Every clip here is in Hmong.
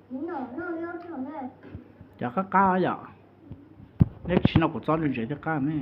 Cov qab qab yom. Neb tsis noj kuv txob ntse thiab qab ne.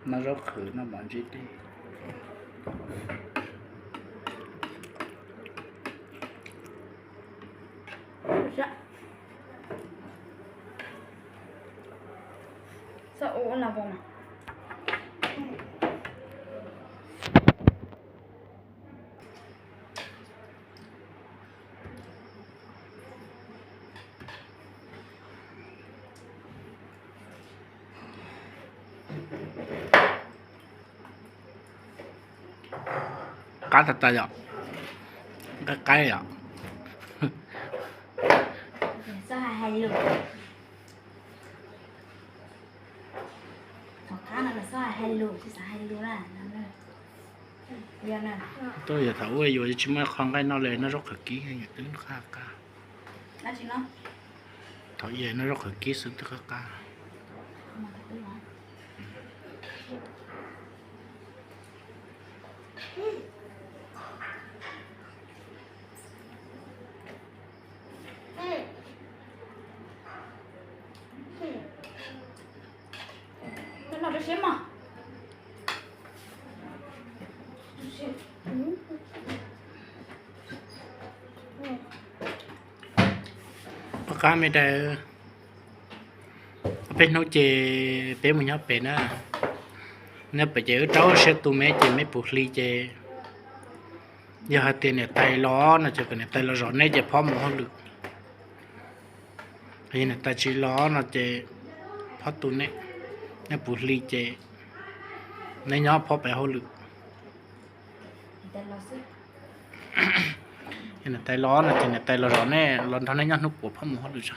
Noj zaub qhwv noj mov ntsib dej. Qab tas tas yom. Qab qab yom. Tuaj yog thaum ub yuav tsis muaj qho nqaij noj li, noj zaub qhwv kib yus twb qab qab. Thaum ub noj zaub qhwv kib xwb twb qab qab. Qab qab me dais. Peb hnub ces peb mus nyob pem na. Nyob pem ces wb rau siab tu me ces me puv hli ces yog hais tias niam tais los no ces kom niam tais los zov neb ces phob mus hauj lwm. Yog niam tais tsis los no ces phob tu neb, neb puv hli ces neb nyob phob pem hauj lwm. Yog niam tais los no ces niam tais los zov neb, los nrog neb nyob hnub puav phob mus hauj lwm tso.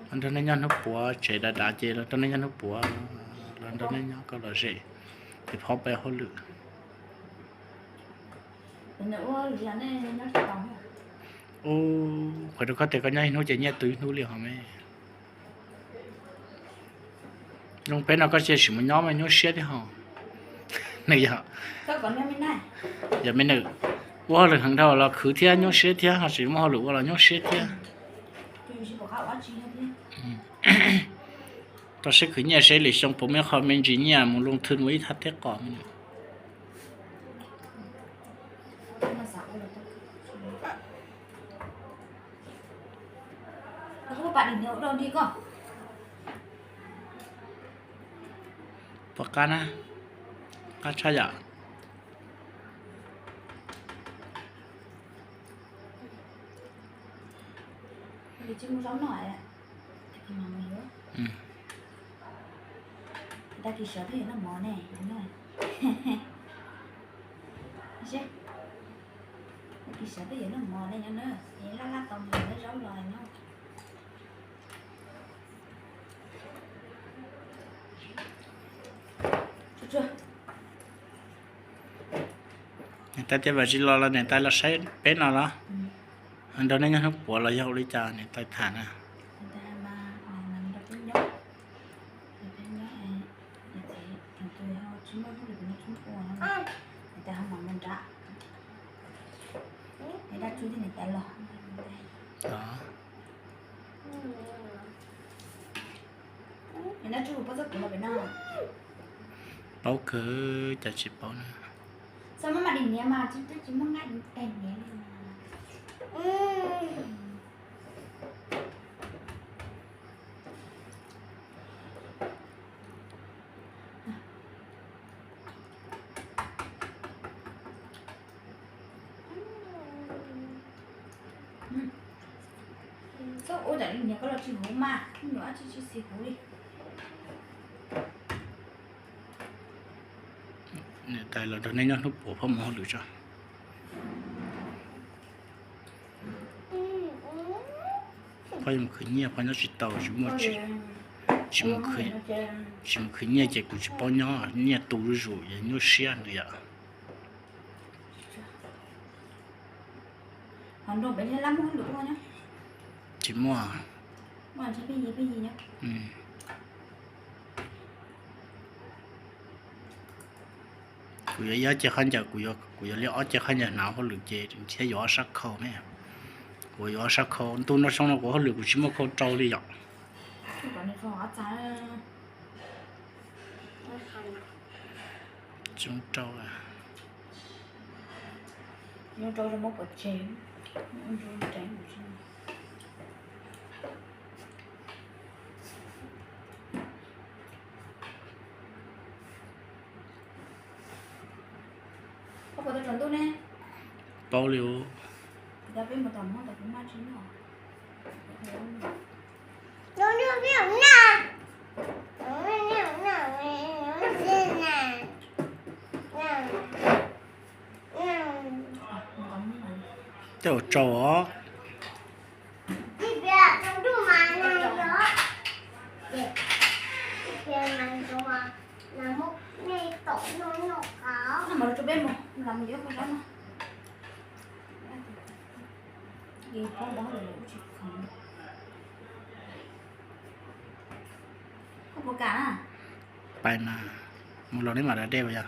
Los nrog neb nyob hnub puav, tsev dav dav ces los nrog neb nyob hnub puav, los nrog neb nyob kom lom zem, ces phob pem hauj lwm. Ub, qhov rau koj tias koj nyob ib hnub ces nyiaj tu ib hnub li hos me. Zoo peb no koj cia li mus nyob mas nyuaj siab thiab hos. Nws yog, yog me nws ua hauj lwm heev dhau los khwv thiab nyuaj siab thiab, ho tsis muaj hauj lwm ua los nyuaj siab thiab. Rau siab khwv nyiaj seb lwm xyoo puas muaj qho me ntsis nyiaj mus loo thwm ua ib thaj teb qos me nws. Pom qab na, qab tshaj yom. Niam tais tias vam tsis los los niam tais los saib peb no los, nrog nej nyob hnub puav los yog ua li cas niam tais tham na. Paub kawg, cas tsis paub na. Txhob ua li niag koj los tsis huv mas, nyuam dab tsi tsis xis huv li. Niam tais los nrog nej nyob hnub puas phoj mus hauj lwm tso. Phoj yuav mus khwv nyiaj, phoj nyob tsis tau, tsis muaj, tsis, tsis mus khwv nyiaj ces kuv tsis paub nyob, nyiaj tu zuj zus es nyuaj siab nws yom. Tsis muaj. Kuv yuav ib ob ce khaub ncaws, kuv yuav li ob ce khaub ncaws hnav hauj lwm ces thiab yuav ob sab khau ne. Kuv yuav ob sab khau, ntu no xyoo no kuv hauj lwm kuv tsis muaj khau rau li yom. Tsis muaj rau. Paub li. Tej zaum tsau os. Pais mas, mus los neb mam da dej pas yog.